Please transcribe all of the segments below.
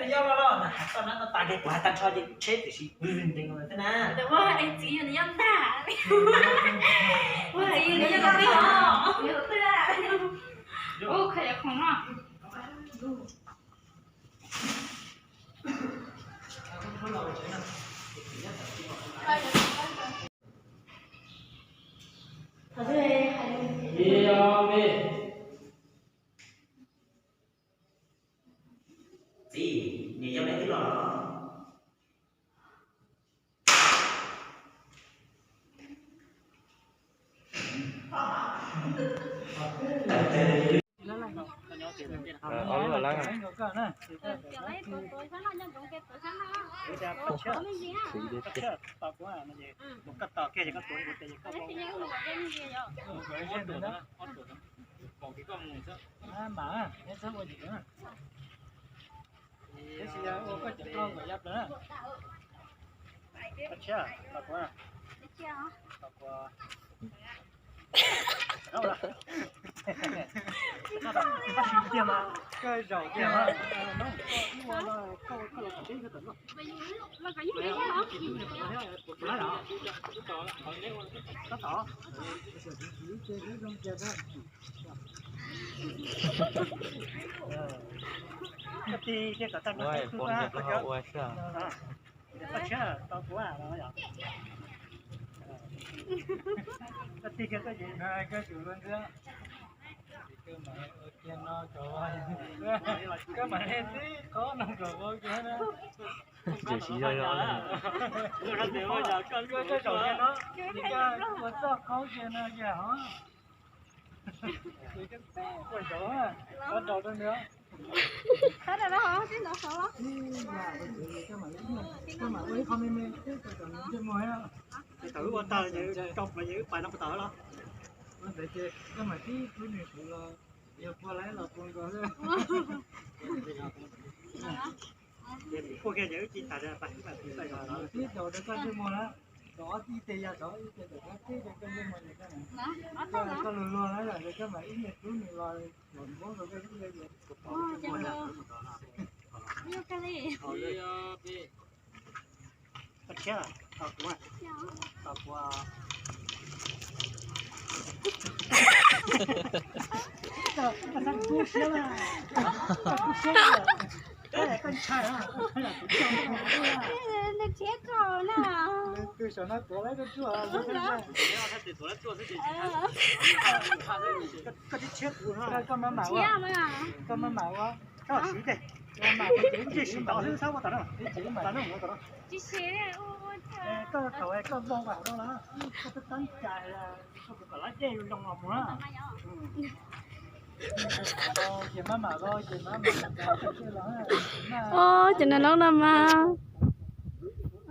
Yog los los na, has txoj nab no tas ces kuv has tag nrho ces tsheb tiam sis ntev nkaus lawm thiab na. Txiv yog nws yog ntag. Txiv yog nws yog ntag. Ua kha yav khoom no. Txiv, nws yog leej twg los? Tab sis ua koj cov koj nkawd ya plaws na. Koj tshiab, tos kuv. Koj zaum tiag mas, koj los kom peb koj tawm luaj. Tab tom. Koj tig kiag kom tag nrho peb ua xwb. Koj tshiab tau kuv los yom. Koj tig kiag koj ces koj tsum luag ntxiab. Koj mam ua kiag no kom, koj mam li tib qhov no kom vau kiag na. Tsis yog yog. Koj zaum kiag no, koj ua txoj qaub kiag no kiag hov. Ua zaum, koj zaum rau nws. Koj mam ua ib qho me me xwb kom nws ntsej muag thiab. Ces thaum wb ua tag ces koj pais, ces wb pais no puas tau los? Ua ntawd ces koj mam tib hlub nws kuv los, yog puag lawm los puag nkaus xwb. Ces kuj kiag ces wb cia tas, tib zaum rau koj ntsej muag na, rau ob ib teg ya rau ib teg tawm koj tib rau koj ntsej muag ces koj, koj luag luag na, koj mam ib me hlub nws los, los npoob rau koj ib le. Koj tshiab, tos kuv, tos kuv. Koj siab, koj ntshai, koj ntshai. Nws thiab koj na. Nws twb saum no tuav lawv tuaj tsuaj. Koj twb tshiab kuv no. Koj maj mam ua, koj maj mam ua. Koj siv tes, ib tsam siv tod xwb, txhob ua tom no, tom no mus tom no. Koj thaum koj npog vam no na, koj twb tab cai, koj puas kom lawv dej zoo los mus na. Ces maj mam los, ces maj mam los. Os, cov niam loj no mas,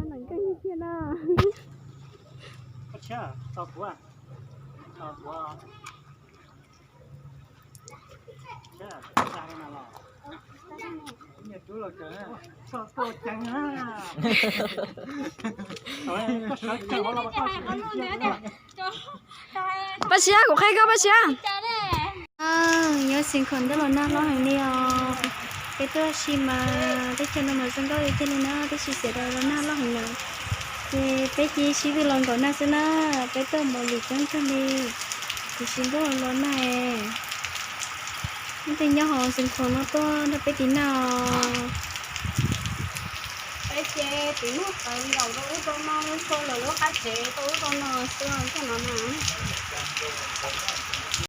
neeg kawg yeej thiaj na. Koj tshiab, tos kuv, tos kuv. Paj Siab, kuv qhia koj Paj Siab. Nyob Xeev Khuam ntuj los nag loj heev li os. Peb tuaj ua si mas teb chaws no mas zoo nkauj ua ciav li na, tab sis xiam daws los nag loj heev lawm. Ces peb cia sib tw los nkaum nag xwb na, peb tuaj mus lim teeb kawg li, tiam sis ntuj los nag. Leej twg nyob hauv Xeev Khuam no tuaj nrog peb tiv nag os. Peb ces tiv nag tawv nkaus rau ub rau no, lub txhua lwm lub qab tsev rau ub rau no xwb os, ntshe no na.